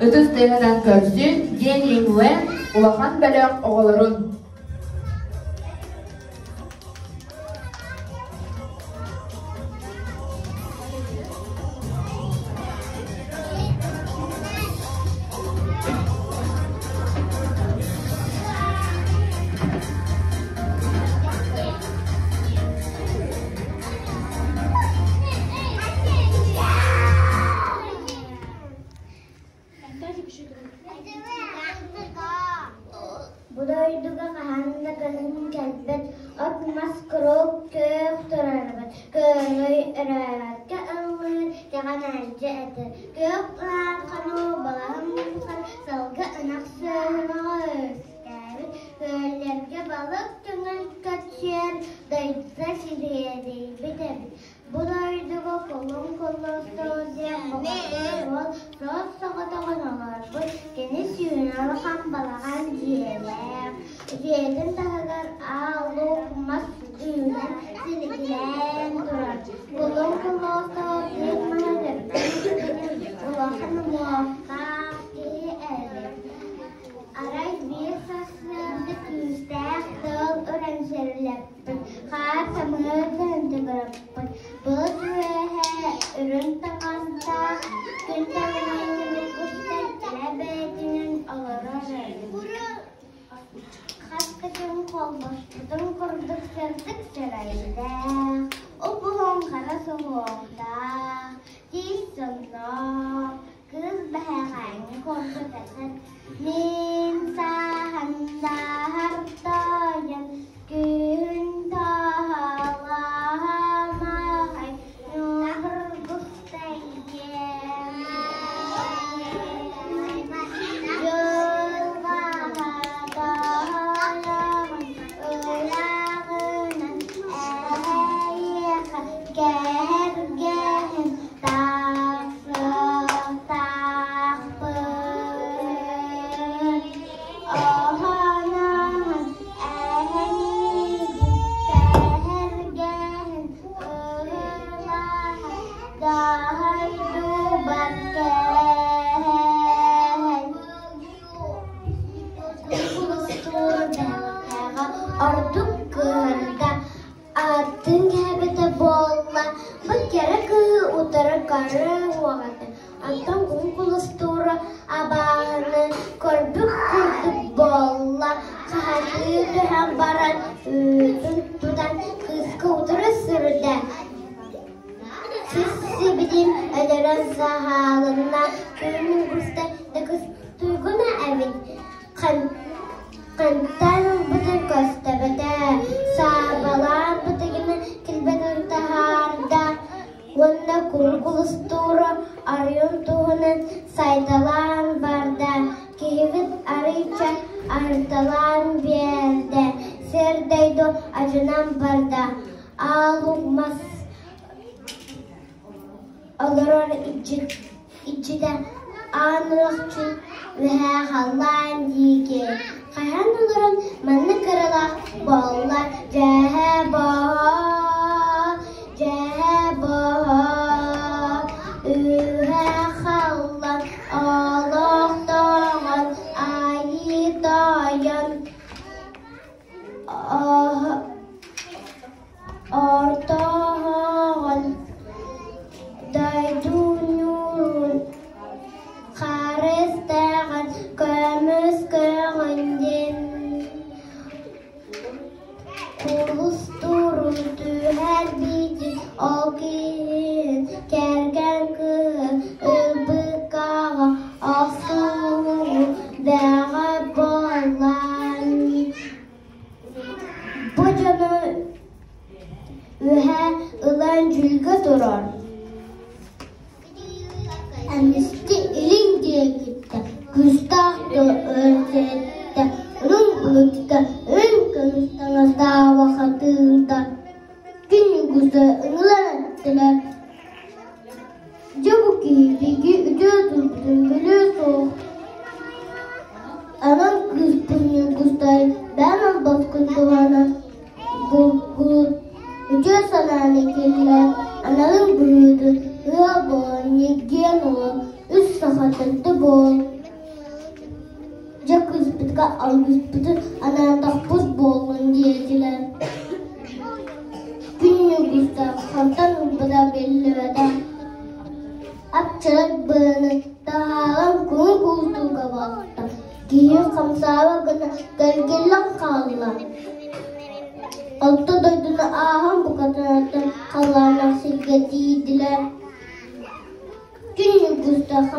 Ытыс тыаһынан көрсүн диэн Иҥлэн улахан бөлөх оҕолорун. Бу дойдуга хаһан да кыһын кэлбэт, от-мас куруук күөх турарбыт, көҥөй өрөөбөккө ыллыыр, кэҕэ мэлдьи этэр, күөх улаан хонуу балаһын мунхар, сылгы ынах сүөһү үөскээбит, күөллэргэ балык түҥүл көччүйэр, дойдута сириэдийбит эбит. Бу дойдуга кулун куллустуу диэн бухатыыр уол суос-соҕотоҕун олорбут, кини сүүнэ улахан балаҕан дьиэлээх, дьиэтин таһыгар аал-луук мас үүнэн силигилээн турар. Кулун Куллустуу диэн маһы төрдүн улахан уҥуохтаах киһи эбит. Арай биир сарсыарда күүстээх тыал үрэн сирилэппит. Хаар самыыр түһэн Былыт үөһэ үрүҥ таҥастаах, күн таҥаһын устан илэ бэйэтинэн олорор эбит. Хас да күн холбоспутун курдук сырдык сирэйдээх, уп-уһун хара суһуохтаах, тиис сонноох, кыыс бэһэҕээҥҥи курдук этэр: «Мин сааһаннаһар тойон, күһүн таһалаһамаһай, ньуһургустайгем Дьылҕаҕа тоһойоҕун ылааҕынан эһэйиэхэ кэһэргэһин Тахсыахтаахпын Оһоноһон эһэниигин сэһэргэһин ыһыылаһан даһайдубат кэһэн Кулустуур бэлэҕэ ордук кыһарга Ааттыын кэһэбитэ буолла, бу кэрэ кыыһы утары көрө уоҕата, онтон куҥ кулустуура абааһыны көрбүт курдук буолла, хаһатыы түһэн баран үүтүн тутан кыыска утары сүүрдэ. Сис сибитин өлөрөн саһаалынна, күн угуста да кыстуйгуна эбит Хантан ылбытын көстөбөтө, саарбалаан бытыгына килбэтин таһаарда уонна куру-кулустуура арыйын туһунан сайдалаан барда, киһибит арыйча аһырталаан биэрдэ, сир-дойду адьынан барда, аал мас олорор иччитэ аан ылахчын үөһээ халлаан диэки хаһан олорон маннык кыралаах буолла дьээһэ боо дьээһэ боо үөһээ халлаан олохтооҕун айыы тойон Ортоһоҕун дойду ньуурун харыстаҕын көмүс көҕүн диэн кулустуурун түһэн. Төрдө буол. Дьэ кыыспытыгар алгыспытын анаатахпыт буоллун диэтилэр. Күн Ньургустаах хантан ылбыта биллибэтэ. Ап-чарак быаны таһааран курун куустууга барта. Киһи хамсаабат гына кэлгиллэн хаалла. Орто дойдуну ааһан букатынаттан халлааннаах сиргэ тиийдилэр. Күн Ньургустаах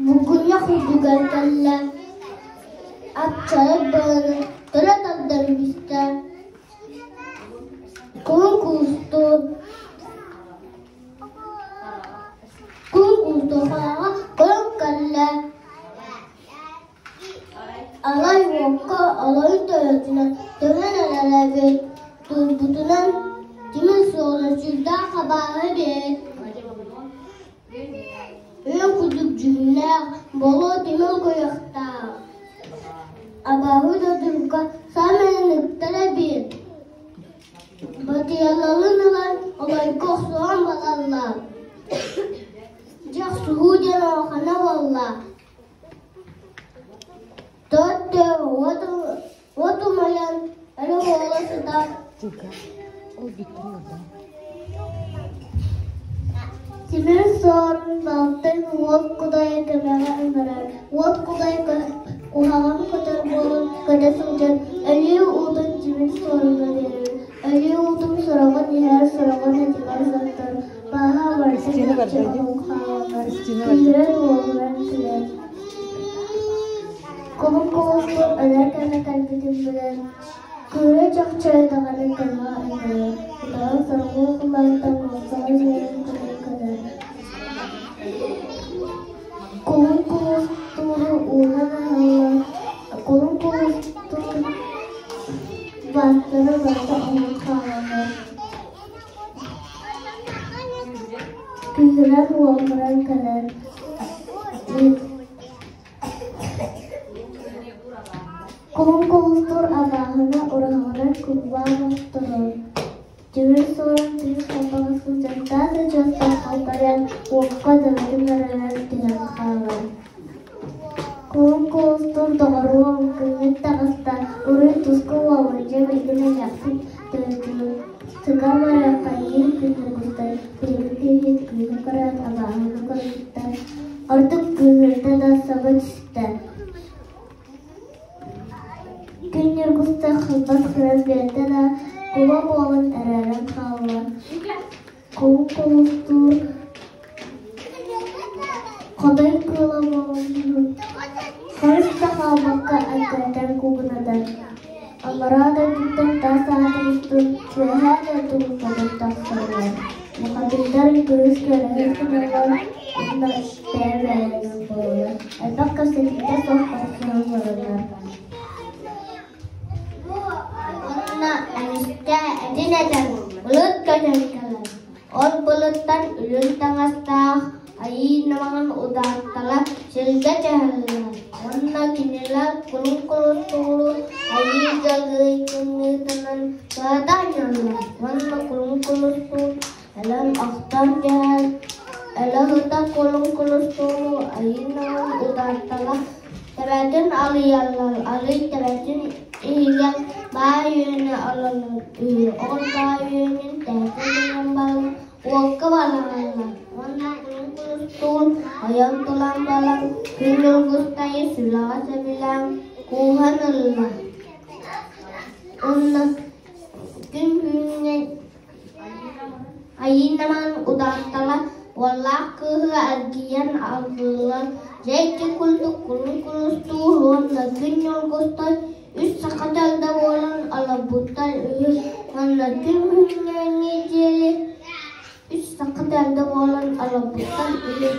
Бугунньах үрдүгэр кэллэ, аччарай быаны төлө тардан түстэ, кулун куустуу, кулун куустуу хараҕа көрөн кэллэ, Алай уокка алайын төбөтүнэн төһөн эрэр эбит, турбутунан тимир суола сүрдээх абааһы эбит. Үөн курдук дьүһүннээх, болуо тимир куйахтаах. Абааһы дойдуга саамай ыктар эбит. Батыйаларын ылан олойго охсуһан бараллар. Дьэ охсуһуу диэн улахана буолла. Уот умайан, эрэ буола сытар. Тимир суорун балтын уот кудай көмөҕө ыҥырар. Уот кудай куһаҕан көтөр буолан көтө сылдьан өлүү уутун тимир суоруҥҥа биэрэр. Өлүү уутун сороҕун иһэр, сороҕун этигэр соттор. Бааһа барыта чахчы оһох хаалар. Күүһүрэн уоһуран күлэр. Кулун кулуспут өлөр кэмэ кэлбитин билэн, кыыһы чахчы даҕаны көмөҕө ыҥырар, утары соргу кылларыттан уолсаҕа дьиэлэрин көрөн көрөр. Кулун кулустууру уунан аһаллар, кулун кулустуур баастара барыта оҥон хаалаллар. Кыыһыран уолбаран кэлэн Кулун кулустуур абааһыны ураһаҕынан курбаан охторор, тимир суорун тыыс хаппаҕа сылдьан таас очуостан халтарыйан уокка төбөтүн өрөрөн түһэн хаалар. Кулун кулустуур доҕоруом, күҥҥүт таҕыста, уруй-туску уоллардьа билигин эмээхсин төрөппүт, сыга барыаххайыыр күннүкүстэр билигин киһи кыыһы көрөөт абааһыны көрбүттэр, ордук кыыһырда да саба түстэ. Күн Ньургуста халбас кыран биэрдэ да, куба буолан эрээрэн хаалла. Кулун кулустуур хотой кыыла буолан харыс да хаалбакка эккирэтэн куугунатар. Аллараа дойдуттан таас аатын устун үөһээ дойду хотун тахсаллар. Бухатыырдар кыыс көлөһүн гыналлар уонна бэйэ-бэйэлэрин буолаллар. Элбэх кэпсэтиитэ суох охсуһан бараллар. Уонна эмискэ этин этэн былыт көтөн кэлэр. Ол былыттан үрүҥ таҥастаах айыы намаҕын удааттала сиргэ түһэллэр уонна кинилэр кулун кулустууру айыы дьаллыы тымныытынан сыата анньаллар уонна кулун кулустуур өлөн охтон түһэр өлө сытар кулун кулустууру айыы намаҕын удааттала төбөтүн алыйаллар, арый төбөтүн иһигэр баай үөнү алаллар үһү, ол баай үөнүн тэһитэ гынан баран уокка балаҕаллар уонна кулун кулустуун ойон туран баран күн Ньургустайы сүрэҕэ сөбүлээн кууһан ылла уонна күн күҥҥэ Айыынаман удааттала уоллаах кыыһы эргийэн алгыыллар, дьэ ити курдук кулун кулустуур уонна күн Ньургустай үс саха төрдө буолан олорбуттар үһү уонна күн күннээҥҥи диэри үс саха төрдө буолан олорбуттар үһү.